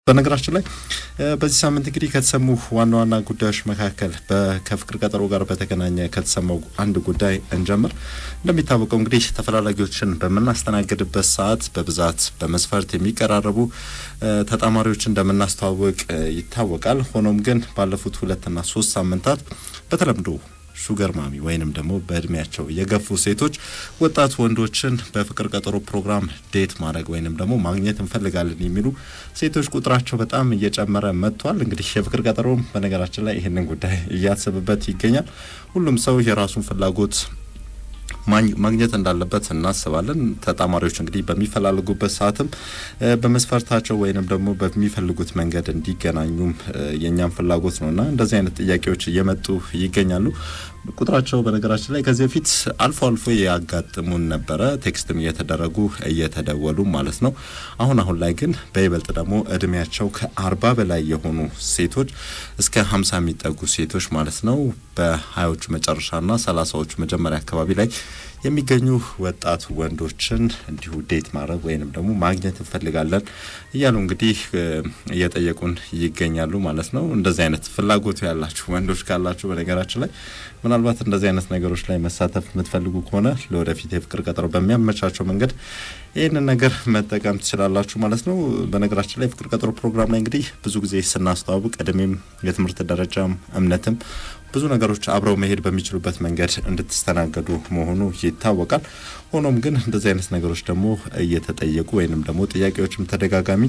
በነገራችን ላይ በዚህ ሳምንት እንግዲህ ከተሰሙ ዋና ዋና ጉዳዮች መካከል ከፍቅር ቀጠሮ ጋር በተገናኘ ከተሰማው አንድ ጉዳይ እንጀምር። እንደሚታወቀው እንግዲህ ተፈላላጊዎችን በምናስተናግድበት ሰዓት በብዛት በመስፈርት የሚቀራረቡ ተጣማሪዎች እንደምናስተዋውቅ ይታወቃል። ሆኖም ግን ባለፉት 2ና 3 ሳምንታት በተለምዶ sugar mommy ወይንም ደግሞ በእድሜያቸው የገፉ ሴቶች ወጣት ወንዶችን በፍቅር ቀጠሮ ፕሮግራም date ማድረግ ወይንም ደግሞ ማግኘት እንፈልጋለን የሚሉ ሴቶች ቁጥራቸው በጣም እየጨመረ መጥቷል። እንግዲህ የፍቅር ቀጠሮም በነገራችን ላይ ይህንን ጉዳይ እያሰበበት ይገኛል። ሁሉም ሰው የራሱን ፍላጎት ማግኘት እንዳለበት እናስባለን። ተጣማሪዎች እንግዲህ በሚፈላልጉበት ሰዓትም በመስፈርታቸው ወይንም ደግሞ በሚፈልጉት መንገድ እንዲገናኙም የእኛም ፍላጎት ነውና እንደዚህ አይነት ጥያቄዎች እየመጡ ይገኛሉ። ቁጥራቸው በነገራችን ላይ ከዚህ በፊት አልፎ አልፎ ያጋጥሙን ነበረ፣ text ም እየተደረጉ እየተደወሉ ማለት ነው። አሁን አሁን ላይ ግን በይበልጥ ደግሞ እድሜያቸው ከ40 በላይ የሆኑ ሴቶች እስከ 50 የሚጠጉ ሴቶች ማለት ነው በ20ዎቹ መጨረሻና 30ዎቹ መጀመሪያ አካባቢ ላይ የሚገኙ ወጣት ወንዶችን እንዲሁ date ማድረግ ወይንም ደግሞ ማግኘት እንፈልጋለን እያሉ እንግዲህ እየጠየቁን ይገኛሉ ማለት ነው። እንደዚህ አይነት ፍላጎቱ ያላችሁ ወንዶች ካላችሁ በነገራችን ላይ ምናልባት እንደዚህ አይነት ነገሮች ላይ መሳተፍ የምትፈልጉ ከሆነ ለወደፊት የፍቅር ቀጠሮ በሚያመቻቸው መንገድ ይህንን ነገር መጠቀም ትችላላችሁ ማለት ነው። በነገራችን ላይ የፍቅር ቀጠሮ ፕሮግራም ላይ እንግዲህ ብዙ ጊዜ ስናስተዋውቅ እድሜም፣ የትምህርት ደረጃም፣ እምነትም ብዙ ነገሮች አብረው መሄድ በሚችሉበት መንገድ እንድትስተናገዱ መሆኑ ይታወቃል። ሆኖም ግን እንደዚህ አይነት ነገሮች ደግሞ እየተጠየቁ ወይንም ደግሞ ጥያቄዎችም ተደጋጋሚ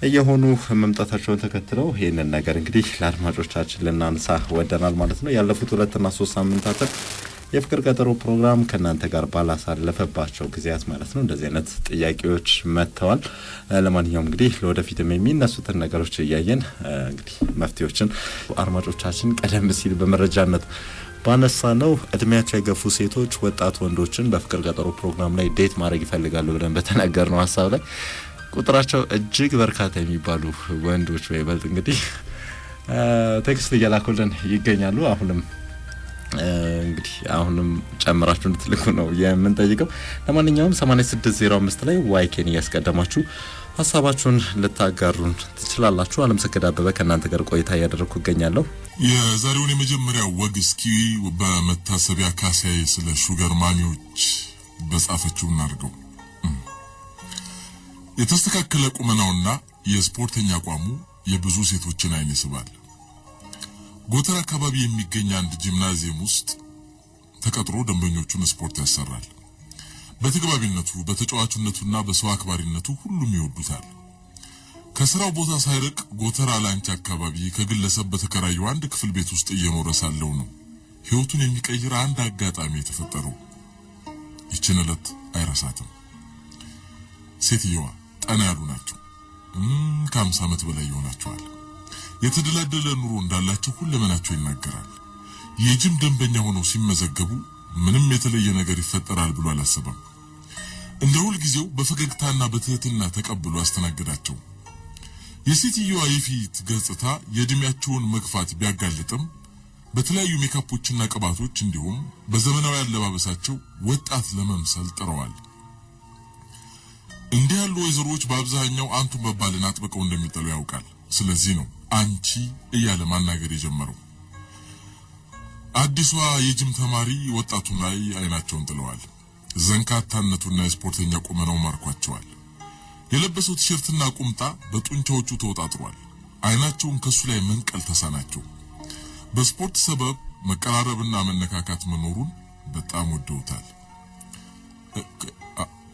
እየሆኑ መምጣታቸውን ተከትለው ይህንን ነገር እንግዲህ ለአድማጮቻችን ልናነሳ ወደናል ማለት ነው። ያለፉት 2ና 3 ሳምንታትን የፍቅር ቀጠሮ ፕሮግራም ከእናንተ ጋር ባላሳለፈባቸው ጊዜያት ማለት ነው እንደዚህ አይነት ጥያቄዎች መጥተዋል። ለማንኛውም እንግዲህ ለወደፊትም የሚነሱትን ነገሮች እያየን እንግዲህ መፍትሄዎችን አድማጮቻችን ቀደም ሲል በመረጃነት ባነሳ ነው እድሜያቸው የገፉ ሴቶች ወጣት ወንዶችን በፍቅር ቀጠሮ ፕሮግራም ላይ date ማድረግ ይፈልጋሉ ብለን በተናገርነው ሀሳብ ላይ ቁጥራቸው እጅግ በርካታ የሚባሉ ወንዶች በይበልጥ እንግዲህ text እየላኩልን ይገኛሉ። አሁንም እንግዲህ አሁንም ጨምራችሁ እንድትልኩ ነው የምንጠይቀው። ለማንኛውም 8605 ላይ YK ን እያስቀደማችሁ ሀሳባችሁን ልታጋሩን ትችላላችሁ። አለምሰገድ አበበ ከእናንተ ጋር ቆይታ እያደረግኩ እገኛለሁ። የዛሬውን የመጀመሪያ ወግ እስኪ በመታሰቢያ ካሳዬ ስለ sugar mommy ዎች በጻፈችው እናድርገው። የተስተካከለ ቁመናውና የስፖርተኛ አቋሙ የብዙ ሴቶችን አይን ይስባል። ጎተራ አካባቢ የሚገኝ አንድ ጂምናዚየም ውስጥ ተቀጥሮ ደንበኞቹን ስፖርት ያሰራል። በተግባቢነቱ፣ በተጫዋችነቱና በሰው አክባሪነቱ ሁሉም ይወዱታል። ከስራው ቦታ ሳይርቅ ጎተራ ላንች አካባቢ ከግለሰብ በተከራየው አንድ ክፍል ቤት ውስጥ እየኖረ ሳለው ነው ሕይወቱን የሚቀይር አንድ አጋጣሚ የተፈጠረው። ይችን ዕለት አይረሳትም። ሴትየዋ ጠና ያሉ ናቸው። ከ50 ዓመት በላይ ይሆናቸዋል። የተደላደለ ኑሮ እንዳላቸው ሁለመናቸው ይናገራል። የጅም ደንበኛ ሆነው ሲመዘገቡ ምንም የተለየ ነገር ይፈጠራል ብሎ አላሰበም። እንደ ሁል ጊዜው በፈገግታና በትህትና ተቀብሎ አስተናገዳቸው። የሴትየዋ የፊት ገጽታ የእድሜያቸውን መግፋት ቢያጋልጥም በተለያዩ ሜካፖችና ቅባቶች እንዲሁም በዘመናዊ አለባበሳቸው ወጣት ለመምሰል ጥረዋል። እንዲህ ያሉ ወይዘሮዎች በአብዛኛው አንቱ መባልን አጥብቀው እንደሚጠሉ ያውቃል። ስለዚህ ነው አንቺ እያለ ማናገር የጀመረው። አዲሷ የጅም ተማሪ ወጣቱ ላይ አይናቸውን ጥለዋል። ዘንካታነቱና የስፖርተኛ ቁመናው ማርኳቸዋል። የለበሰው ቲሸርትና ቁምጣ በጡንቻዎቹ ተወጣጥሯል። አይናቸውን ከሱ ላይ መንቀል ተሳናቸው። በስፖርት ሰበብ መቀራረብና መነካካት መኖሩን በጣም ወደውታል።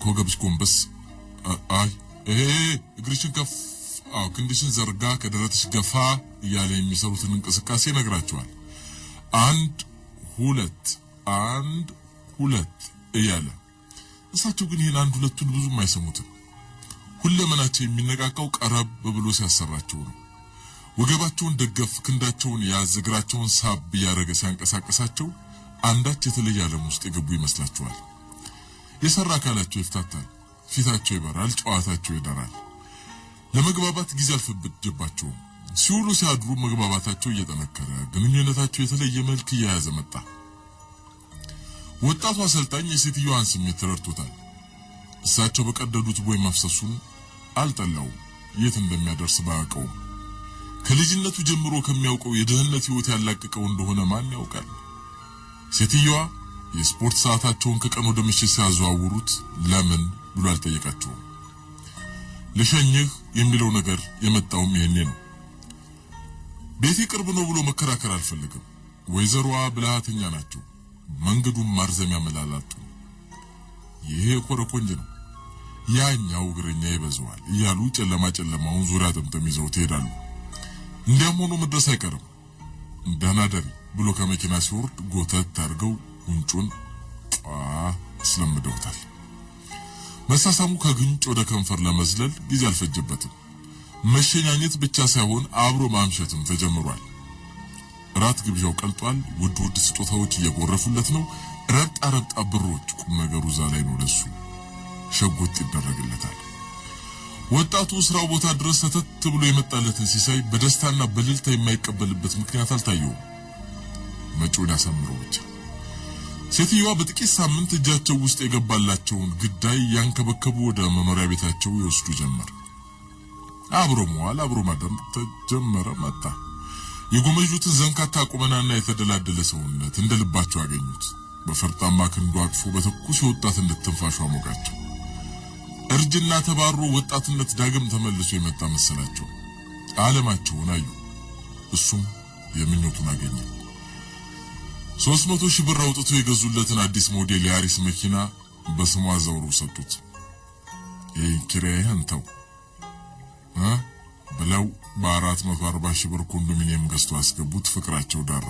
ከወገብሽ ጎንበስ፣ አይ ይሄ እግርሽን ከፍ፣ አዎ ክንድሽን ዘርጋ፣ ከደረትሽ ገፋ እያለ የሚሰሩትን እንቅስቃሴ ይነግራቸዋል። 1 2 1 2 እያለ እሳቸው ግን ይህን አንድ ሁለቱን ብዙም አይሰሙትም። ሁለመናቸው የሚነቃቃው ቀረብ ብሎ ሲያሰራቸው ነው። ወገባቸውን ደገፍ፣ ክንዳቸውን ያዝ፣ እግራቸውን ሳብ እያደረገ ሲያንቀሳቀሳቸው አንዳች የተለየ ዓለም ውስጥ የገቡ ይመስላቸዋል። የሰራ አካላቸው ይፍታታል፣ ፊታቸው ይበራል፣ ጨዋታቸው ይደራል። ለመግባባት ጊዜ አልፈጀባቸውም። ሲውሉ ሲያድሩ መግባባታቸው እየጠነከረ ግንኙነታቸው የተለየ መልክ እየያዘ መጣ። ወጣቱ አሰልጣኝ የሴትዮዋን ስሜት ተረድቶታል። እሳቸው በቀደዱት ቦይ መፍሰሱን አልጠላውም። የት እንደሚያደርስ ባያውቀውም ከልጅነቱ ጀምሮ ከሚያውቀው የድህነት ሕይወት ያላቀቀው እንደሆነ ማን ያውቃል? ሴትየዋ የስፖርት ሰዓታቸውን ከቀን ወደ ምሽት ሲያዘዋውሩት ለምን ብሎ አልጠየቃቸውም። ልሸኝህ የሚለው ነገር የመጣውም ይሄኔ ነው። ቤቴ ቅርብ ነው ብሎ መከራከር አልፈልግም። ወይዘሮዋ ብልሃተኛ ናቸው። መንገዱን ማርዘሚያ መላላጡ ይሄ ኮረኮንጅ ነው፣ ያኛው እግረኛ ይበዛዋል እያሉ ጨለማ ጨለማውን ዙሪያ ጥምጥም ይዘው ትሄዳሉ። እንዲያም ሆኖ መድረስ አይቀርም። ደህና ደሪ ብሎ ከመኪና ሲወርድ ጎተት አድርገው ጉንጩን ጧ አስለምደውታል። መሳሳሙ ከጉንጭ ወደ ከንፈር ለመዝለል ጊዜ አልፈጀበትም። መሸኛኘት ብቻ ሳይሆን አብሮ ማምሸትም ተጀምሯል። ራት ግብዣው ቀልጧል። ውድ ውድ ስጦታዎች እየጎረፉለት ነው። ረብጣ ረብጣ ብሮች፣ ቁም ነገሩ እዛ ላይ ነው። ለሱ ሸጎጥ ይደረግለታል። ወጣቱ ስራው ቦታ ድረስ ሰተት ብሎ የመጣለትን ሲሳይ በደስታና በእልልታ የማይቀበልበት ምክንያት አልታየውም። መጪውን ያሳምረው ብቻ። ሴትዮዋ በጥቂት ሳምንት እጃቸው ውስጥ የገባላቸውን ግዳይ ያንከበከቡ ወደ መኖሪያ ቤታቸው ይወስዱ ጀመር። አብሮ መዋል አብሮ ማደር ተጀመረ። መጣ የጎመጁትን ዘንካታ ቁመናና የተደላደለ ሰውነት እንደ ልባቸው አገኙት። በፈርጣማ ክንዱ አቅፎ በትኩስ የወጣትነት ትንፋሹ አሞቃቸው። እርጅና ተባሮ ወጣትነት ዳግም ተመልሶ የመጣ መሰላቸው። ዓለማቸውን አዩ። እሱም የምኞቱን አገኘ። 300 ሺህ ብር አውጥቶ የገዙለትን አዲስ ሞዴል የያሪስ መኪና በስሟ አዛውረው ሰጡት። ይህን ኪራይህን ተው ብለው በ440 ሺህ ብር ኮንዶሚኒየም ገዝቶ አስገቡት። ፍቅራቸው ዳራ።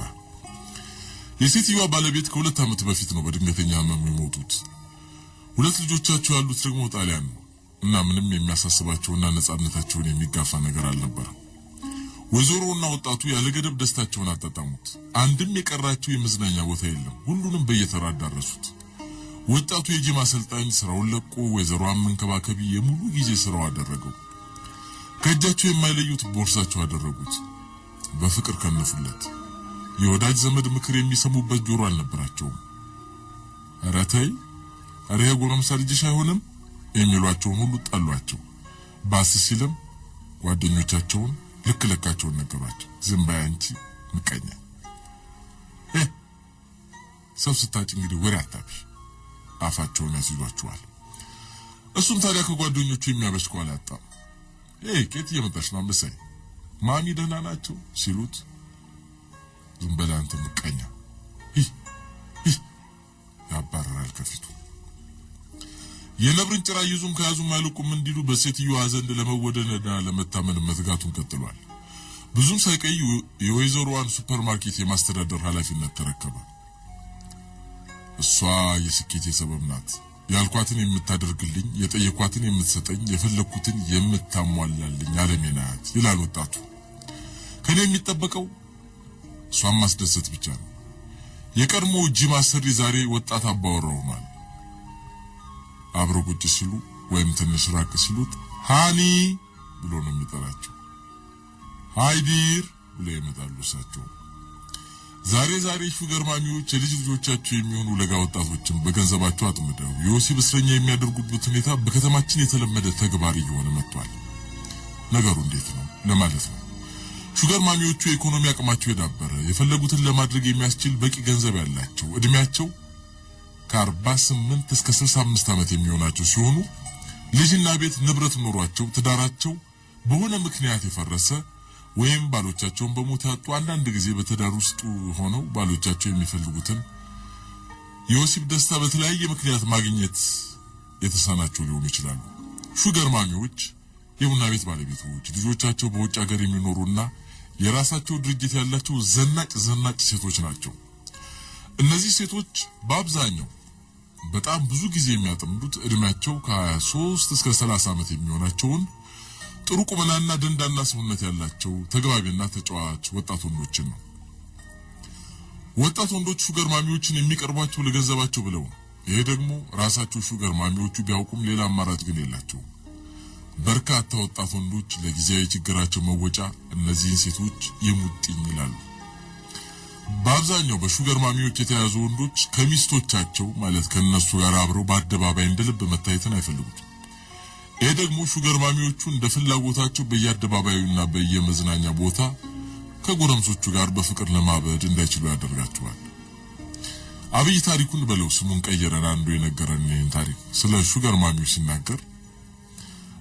የሴትዮዋ ባለቤት ከ2 ዓመት በፊት ነው በድንገተኛ ህመም የሞቱት። 2 ልጆቻቸው ያሉት ደግሞ ጣሊያን ነው እና ምንም የሚያሳስባቸውና ነፃነታቸውን የሚጋፋ ነገር አልነበረም። ወይዘሮውና ወጣቱ ያለገደብ ደስታቸውን አጣጣሙት። አንድም የቀራቸው የመዝናኛ ቦታ የለም። ሁሉንም በየተራ አዳረሱት። ወጣቱ የጂም አሰልጣኝ ስራውን ለቆ ወይዘሮዋን መንከባከቢ የሙሉ ጊዜ ስራው አደረገው። ከእጃቸው የማይለዩት ቦርሳቸው አደረጉት። በፍቅር ከነፉለት። የወዳጅ ዘመድ ምክር የሚሰሙበት ጆሮ አልነበራቸውም። ኧረ ተይ፣ ኧረ ይሄ ጎረምሳ ልጅሽ አይሆንም የሚሏቸውን ሁሉ ጠሏቸው። ባስ ሲልም ጓደኞቻቸውን ልክ ልካቸውን ነገሯቸው። ዝም በይ አንቺ ምቀኛ፣ ሰው ስታጭ እንግዲህ ወሬ አታብሽ፣ አፋቸውን ያስይዟቸዋል። እሱም ታዲያ ከጓደኞቹ የሚያበሽቀው አላጣም። ከየት እየመጣሽ ነው አንበሳዬ? ማሚ ደህና ናቸው ሲሉት ዝም በል አንተ ምቀኛ ያባረራል ከፊቱ። የነብርን ጭራ ይዙም ከያዙም አይልቁም እንዲሉ በሴትዮዋ ዘንድ ለመወደድና ለመታመን መትጋቱን ቀጥሏል። ብዙም ሳይቆይ የወይዘሮዋን ሱፐርማርኬት የማስተዳደር ኃላፊነት ተረከበ። እሷ የስኬቴ ሰበብ ናት፣ ያልኳትን የምታደርግልኝ፣ የጠየኳትን የምትሰጠኝ፣ የፈለኩትን የምታሟላልኝ አለሜ ናት ይላል ወጣቱ። ከኔ የሚጠበቀው እሷን ማስደሰት ብቻ ነው። የቀድሞ ጂም አሰሪ ዛሬ ወጣት አባወራ ሆኗል። አብረው ቁጭ ሲሉ ወይም ትንሽ ራቅ ሲሉት honey ብሎ ነው የሚጠራቸው። Hi dear ብሎ ይመጣሉ እሳቸው። ዛሬ ዛሬ sugar mommy ዎች የልጅ ልጆቻቸው የሚሆኑ ለጋ ወጣቶችን በገንዘባቸው አጥምደው የወሲብ እስረኛ የሚያደርጉበት ሁኔታ በከተማችን የተለመደ ተግባር እየሆነ መጥቷል። ነገሩ እንዴት ነው ለማለት ነው። sugar mommy ዎቹ የኢኮኖሚ አቅማቸው የዳበረ፣ የፈለጉትን ለማድረግ የሚያስችል በቂ ገንዘብ ያላቸው፣ እድሜያቸው ከ48 እስከ 65 ዓመት የሚሆናቸው ሲሆኑ ልጅና ቤት ንብረት ኖሯቸው ትዳራቸው በሆነ ምክንያት የፈረሰ ወይም ባሎቻቸውን በሞት ያጡ፣ አንዳንድ ጊዜ በትዳር ውስጥ ሆነው ባሎቻቸው የሚፈልጉትን የወሲብ ደስታ በተለያየ ምክንያት ማግኘት የተሳናቸው ሊሆኑ ይችላሉ። ሹገር ማሚዎች የቡና ቤት ባለቤቶች፣ ልጆቻቸው በውጭ ሀገር የሚኖሩና የራሳቸው ድርጅት ያላቸው ዘናጭ ዘናጭ ሴቶች ናቸው። እነዚህ ሴቶች በአብዛኛው በጣም ብዙ ጊዜ የሚያጠምዱት እድሜያቸው ከ23 እስከ 30 ዓመት የሚሆናቸውን ጥሩ ቁመናና ደንዳና ሰውነት ያላቸው ተግባቢና ተጫዋች ወጣት ወንዶችን ነው። ወጣት ወንዶች sugar mommy ዎችን የሚቀርቧቸው ለገንዘባቸው ብለው ነው። ይሄ ደግሞ ራሳቸው sugar mommy ዎቹ ቢያውቁም ሌላ አማራጭ ግን የላቸውም። በርካታ ወጣት ወንዶች ለጊዜያዊ ችግራቸው መወጫ እነዚህን ሴቶች የሙጥኝ ይላሉ። በአብዛኛው በ sugar mommy ዎች የተያዙ ወንዶች ከሚስቶቻቸው ማለት ከነሱ ጋር አብረው በአደባባይ እንደ ልብ መታየትን አይፈልጉትም። ይህ ደግሞ sugar mommy ዎቹ እንደ ፍላጎታቸው በየአደባባዩና በየመዝናኛ ቦታ ከጎረምሶቹ ጋር በፍቅር ለማበድ እንዳይችሉ ያደርጋቸዋል። አብይ ታሪኩን በለው ስሙን ቀየረን አንዱ የነገረን ይህን ታሪክ ስለ sugar mommy ው ሲናገር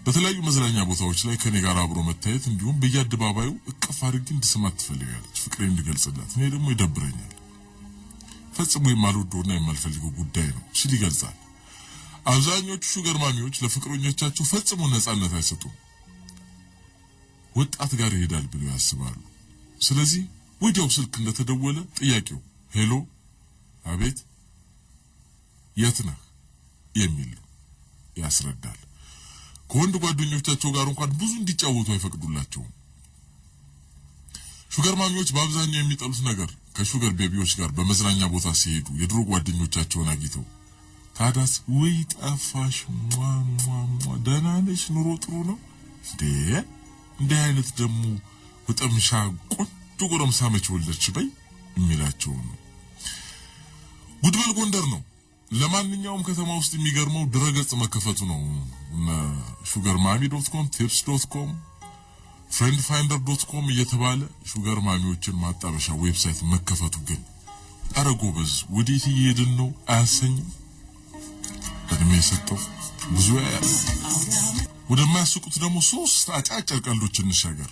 በተለያዩ መዝናኛ ቦታዎች ላይ ከኔ ጋር አብሮ መታየት እንዲሁም በየአደባባዩ እቅፍ አድርጌ እንድስማት ትፈልጋለች፣ ፍቅሬን እንድገልጽላት። እኔ ደግሞ ይደብረኛል፣ ፈጽሞ የማልወደውና የማልፈልገው ጉዳይ ነው ሲል ይገልጻል። አብዛኞቹ sugar mommy ዎች ለፍቅረኞቻቸው ፈጽሞ ነፃነት አይሰጡም። ወጣት ጋር ይሄዳል ብለው ያስባሉ። ስለዚህ ወዲያው ስልክ እንደተደወለ ጥያቄው hello፣ አቤት፣ የት ነህ የሚል ነው። ያስረዳል። ከወንድ ጓደኞቻቸው ጋር እንኳን ብዙ እንዲጫወቱ አይፈቅዱላቸውም። sugar mommy ዎች በአብዛኛው የሚጠሉት ነገር ከ sugar baby ዎች ጋር በመዝናኛ ቦታ ሲሄዱ የድሮ ጓደኞቻቸውን አግኝተው ታዳስ ውይ ጠፋሽ፣ ሟ ሟ ሟ፣ ደህና ነሽ? ኑሮ ጥሩ ነው እንዴ? እንዲህ አይነት ደግሞ ወጠምሻ ቆንጆ ጎረምሳ መች ወለድሽ በይ የሚላቸው ነው። ጉድበል ጎንደር ነው። ለማንኛውም ከተማ ውስጥ የሚገርመው ድረገጽ መከፈቱ ነው። Sugar mommy .com፣ tips.com፣ friend finder.com እየተባለ sugar mommy ዎችን ማጣበሻ website መከፈቱ ግን ኧረ ጎበዝ ወዴት እየሄድን ነው አያሰኝም? እድሜ የሰጠው ብዙ ያያል። ወደማያስቁት ደግሞ ሶስት አጫጭር ቀልዶች እንሻገር።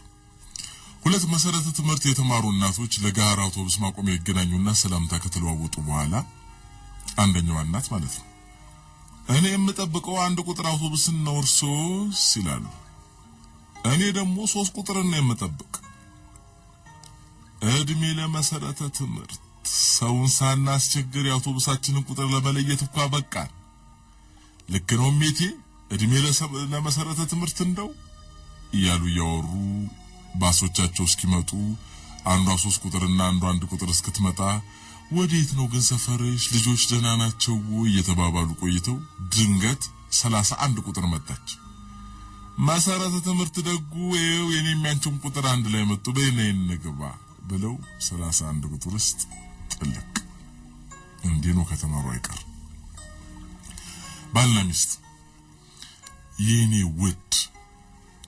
ሁለት መሰረተ ትምህርት የተማሩ እናቶች ለጋራ አውቶቡስ ማቆሚያ ይገናኙና ሰላምታ ከተለዋወጡ በኋላ አንደኛዋ እናት ማለት ነው እኔ የምጠብቀው አንድ ቁጥር አውቶቡስን ነው እርሶስ ይላሉ። እኔ ደግሞ 3 ቁጥርን ነው የምጠብቅ። እድሜ ለመሰረተ ትምህርት ሰውን ሳናስቸግር የአውቶቡሳችንን ቁጥር ለመለየት እንኳ በቃን። ልክ ነው ሜቴ፣ እድሜ ለመሰረተ ትምህርት እንደው እያሉ እያወሩ ባሶቻቸው እስኪመጡ አንዷ 3 ቁጥርና አንዷ 1 ቁጥር እስክትመጣ ወዴት ነው ግን ሰፈርሽ፣ ልጆች ደህና ናቸው እየተባባሉ ቆይተው ድንገት 31 ቁጥር መጣች። መሰረተ ትምህርት ደጉ ይኸው የኔም ያንቺም ቁጥር አንድ ላይ መጡ፣ በእኔ እንግባ ብለው 31 ቁጥር ውስጥ ጥልቅ። እንዲህ ነው ከተማሩ አይቀር። ባልና ሚስት የኔ ውድ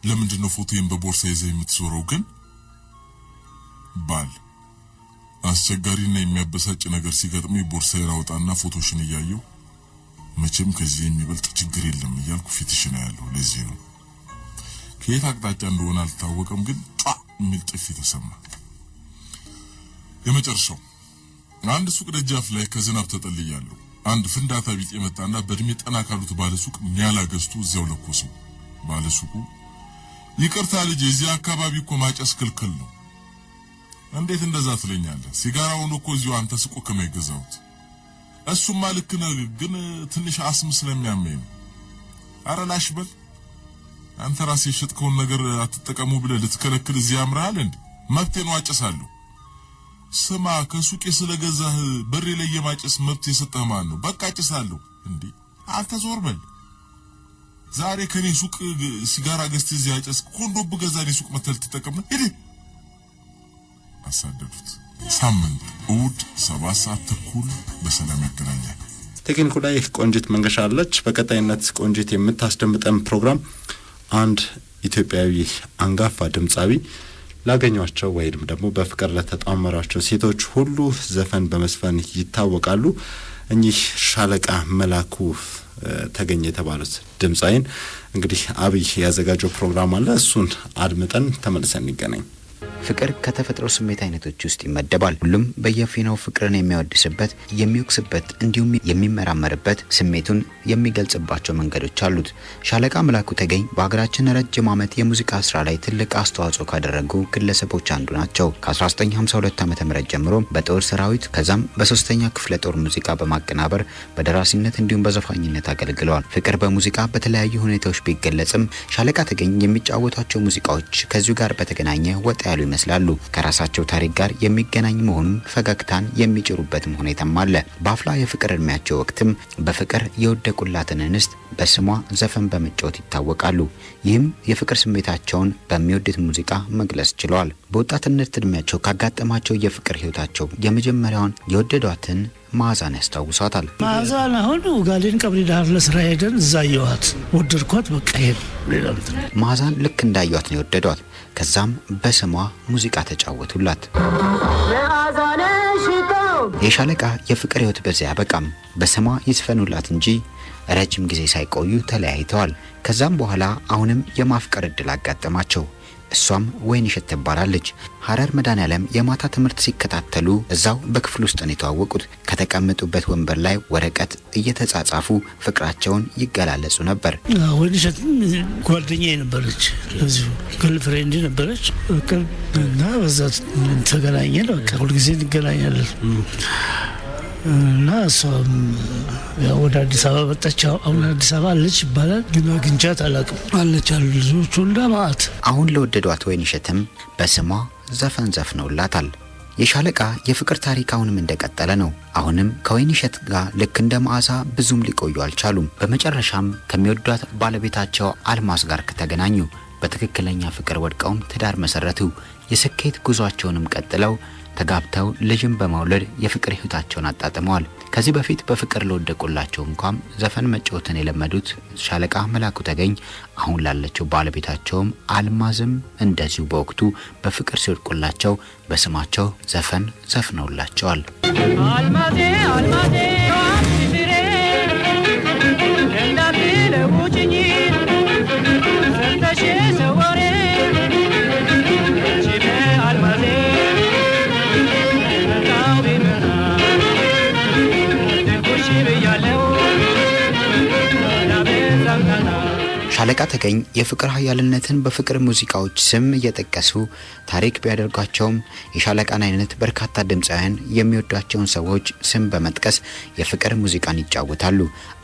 ለምንድን ነው ፎቶዬን በቦርሳ ይዘህ የምትዞረው ግን? ባል አስቸጋሪና የሚያበሳጭ ነገር ሲገጥመኝ ቦርሳዬን አውጣና ፎቶሽን እያየሁ መቼም ከዚህ የሚበልጥ ችግር የለም እያልኩ ፊትሽን አያለሁ። ለዚህ ነው ከየት አቅጣጫ እንደሆነ አልታወቀም፣ ግን ጧ የሚል ጥፊ ተሰማ። የመጨረሻው አንድ ሱቅ ደጃፍ ላይ ከዝናብ ተጠልያለሁ። አንድ ፍንዳታ ቢጤ መጣና በእድሜ ጠና ካሉት ባለሱቅ ኒያላ ገዝቶ እዚያው ለኮሰው። ባለሱቁ ይቅርታ ልጅ፣ እዚህ አካባቢ እኮ ማጨስ ክልክል ነው። እንዴት እንደዛ ትለኛለህ? ሲጋራውን እኮ እዚሁ አንተ ሱቅ ነው የገዛሁት። እሱማ ልክ ነህ፣ ግን ትንሽ አስም ስለሚያመኝ ነው። ኧረ ላሽ በል አንተ ራስህ የሸጥከውን ነገር አትጠቀሙ ብለህ ልትከለክል እዚህ ያምርሃል እንዴ? መብቴ ነው፣ አጨሳለሁ። ስማ ከሱቄ ስለገዛህ በሬ ላይ የማጨስ መብት የሰጠህ ማን ነው? በቃ አጨሳለሁ። እንዴ አንተ ዞር በል። ዛሬ ከኔ ሱቅ ሲጋራ ገዝተህ እዚህ አጨስ፣ ኮንዶም ብገዛ እኔ ሱቅ መተህ ልትጠቀም ነው? ሂድ። አሳደዱት። ሳምንት እሑድ 7:30 በሰላም ያገናኛል። ቴክኒኩ ላይ ቆንጂት መንገሻ አለች። በቀጣይነት ቆንጂት የምታስደምጠን ፕሮግራም አንድ ኢትዮጵያዊ አንጋፋ ድምጻዊ ላገኟቸው ወይም ደግሞ በፍቅር ለተጣመሯቸው ሴቶች ሁሉ ዘፈን በመስፈን ይታወቃሉ። እኚህ ሻለቃ መላኩ ተገኘ የተባሉት ድምጻዊን እንግዲህ አብይ ያዘጋጀው ፕሮግራም አለ። እሱን አድምጠን ተመልሰን እንገናኝ። ፍቅር ከተፈጥሮ ስሜት አይነቶች ውስጥ ይመደባል። ሁሉም በየፊናው ፍቅርን የሚያወድስበት፣ የሚወቅስበት እንዲሁም የሚመራመርበት ስሜቱን የሚገልጽባቸው መንገዶች አሉት። ሻለቃ መላኩ ተገኝ በሀገራችን ረጅም ዓመት የሙዚቃ ስራ ላይ ትልቅ አስተዋጽኦ ካደረጉ ግለሰቦች አንዱ ናቸው። ከ1952 ዓ.ም ጀምሮ በጦር ሰራዊት ከዛም በሶስተኛ ክፍለ ጦር ሙዚቃ በማቀናበር በደራሲነት እንዲሁም በዘፋኝነት አገልግለዋል። ፍቅር በሙዚቃ በተለያዩ ሁኔታዎች ቢገለጽም ሻለቃ ተገኝ የሚጫወቷቸው ሙዚቃዎች ከዚሁ ጋር በተገናኘ ወጣ ያሉ ይመስላሉ። ከራሳቸው ታሪክ ጋር የሚገናኝ መሆኑም ፈገግታን የሚጭሩበትም ሁኔታም አለ። በአፍላ የፍቅር እድሜያቸው ወቅትም በፍቅር የወደቁላትን እንስት በስሟ ዘፈን በመጫወት ይታወቃሉ። ይህም የፍቅር ስሜታቸውን በሚወዱት ሙዚቃ መግለጽ ችለዋል። በወጣትነት እድሜያቸው ካጋጠማቸው የፍቅር ህይወታቸው የመጀመሪያውን የወደዷትን መዓዛን ያስታውሷታል። መዓዛን አሁን ኦጋዴን ቀብሪ ዳር ለስራ ሄደን እዛ አየኋት፣ ወደድኳት። በቃ ይሄ ሌላ እንትን። መዓዛን ልክ እንዳዩት ነው የወደዷት። ከዛም በስሟ ሙዚቃ ተጫወቱላት። የሻለቃ የፍቅር ህይወት በዚያ አያበቃም። በስሟ ይዝፈኑላት እንጂ ረጅም ጊዜ ሳይቆዩ ተለያይተዋል። ከዛም በኋላ አሁንም የማፍቀር እድል አጋጠማቸው። እሷም ወይንሸት ትባላለች። ሀረር መድኃኔዓለም የማታ ትምህርት ሲከታተሉ እዛው በክፍል ውስጥ ነው የተዋወቁት። ከተቀመጡበት ወንበር ላይ ወረቀት እየተጻጻፉ ፍቅራቸውን ይገላለጹ ነበር። ወይንሸትም ጓደኛዬ ነበረች፣ እዚሁ girlfriend ነበረች እና በዛ ተገናኘን። በቃ ሁልጊዜ እንገናኛለን እና እሷም ያው ወደ አዲስ አበባ መጣች። አሁን አዲስ አበባ አለች ይባላል፣ ግን አግኝቻት አላውቅም። አለች አሉ ልጆች ወልዳ ማአት። አሁን ለወደዷት ወይንሸትም በስሟ ዘፈን ዘፍነውላታል። የሻለቃ የፍቅር ታሪክ አሁንም እንደቀጠለ ነው። አሁንም ከወይንሸት ጋር ልክ እንደ መዓዛ ብዙም ሊቆዩ አልቻሉም። በመጨረሻም ከሚወዷት ባለቤታቸው አልማዝ ጋር ከተገናኙ በትክክለኛ ፍቅር ወድቀውም ትዳር መሰረቱ። የስኬት ጉዟቸውንም ቀጥለው ተጋብተው ልጅም በመውለድ የፍቅር ህይወታቸውን አጣጥመዋል። ከዚህ በፊት በፍቅር ለወደቁላቸው እንኳም ዘፈን መጫወትን የለመዱት ሻለቃ መላኩ ተገኝ አሁን ላለችው ባለቤታቸውም አልማዝም እንደዚሁ በወቅቱ በፍቅር ሲወድቁላቸው በስማቸው ዘፈን ዘፍነውላቸዋል። አልማዜ አልማዜ ፍሬ እንዳትለውጭኝ ሰምተሽ ሰወሬ አንቺ አልማዜ መጣው ቢመጣ ደንኩሽ ብያለው ላበዛም ሻለቃ ተገኝ የፍቅር ኃያልነትን በፍቅር ሙዚቃዎች ስም እየጠቀሱ ታሪክ ቢያደርጓቸውም የሻለቃን አይነት በርካታ ድምፃውያን የሚወዷቸውን ሰዎች ስም በመጥቀስ የፍቅር ሙዚቃን ይጫወታሉ።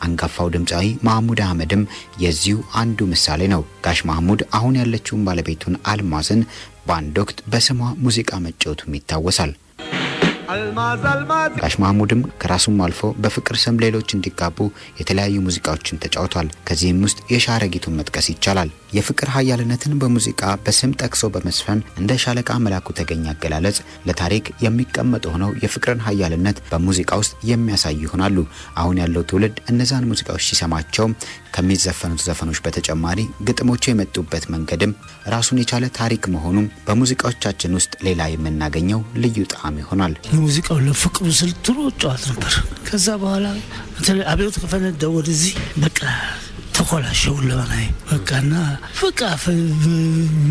አንጋፋው ድምፃዊ ማህሙድ አህመድም የዚሁ አንዱ ምሳሌ ነው። ጋሽ ማህሙድ አሁን ያለችውን ባለቤቱን አልማዝን በአንድ ወቅት በስሟ ሙዚቃ መጫወቱም ይታወሳል። ጋሽ ማህሙድም ከራሱም አልፎ በፍቅር ስም ሌሎች እንዲጋቡ የተለያዩ ሙዚቃዎችን ተጫውቷል። ከዚህም ውስጥ የሻረጊቱን መጥቀስ ይቻላል። የፍቅር ኃያልነትን በሙዚቃ በስም ጠቅሶ በመስፈን እንደ ሻለቃ መላኩ ተገኝ አገላለጽ ለታሪክ የሚቀመጡ ሆነው የፍቅርን ኃያልነት በሙዚቃ ውስጥ የሚያሳዩ ይሆናሉ። አሁን ያለው ትውልድ እነዛን ሙዚቃዎች ሲሰማቸው ከሚዘፈኑት ዘፈኖች በተጨማሪ ግጥሞቹ የመጡበት መንገድም ራሱን የቻለ ታሪክ መሆኑም በሙዚቃዎቻችን ውስጥ ሌላ የምናገኘው ልዩ ጣዕም ይሆናል። ለሙዚቃው ለፍቅሩ ስል ጥሩ ጨዋት ነበር። ከዛ በኋላ በተለይ አብዮት ከፈነዳ ወደዚህ በቃ ተኮላሸ ሁለመናዬ በቃና በቃ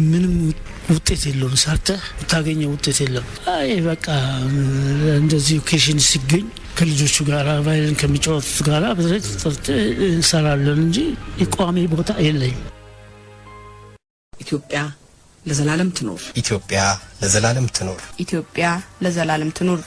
ምንም ውጤት የለውም። ሰርተህ የምታገኘው ውጤት የለም። አይ በቃ እንደዚህ occasion ሲገኝ ከልጆቹ ጋር ቫዮሊን ከሚጫወቱት ጋር በተለይ እንሰራለን እንጂ የቋሚ ቦታ የለኝም። ኢትዮጵያ ለዘላለም ትኖር። ኢትዮጵያ ለዘላለም ትኖር። ኢትዮጵያ ለዘላለም ትኑር።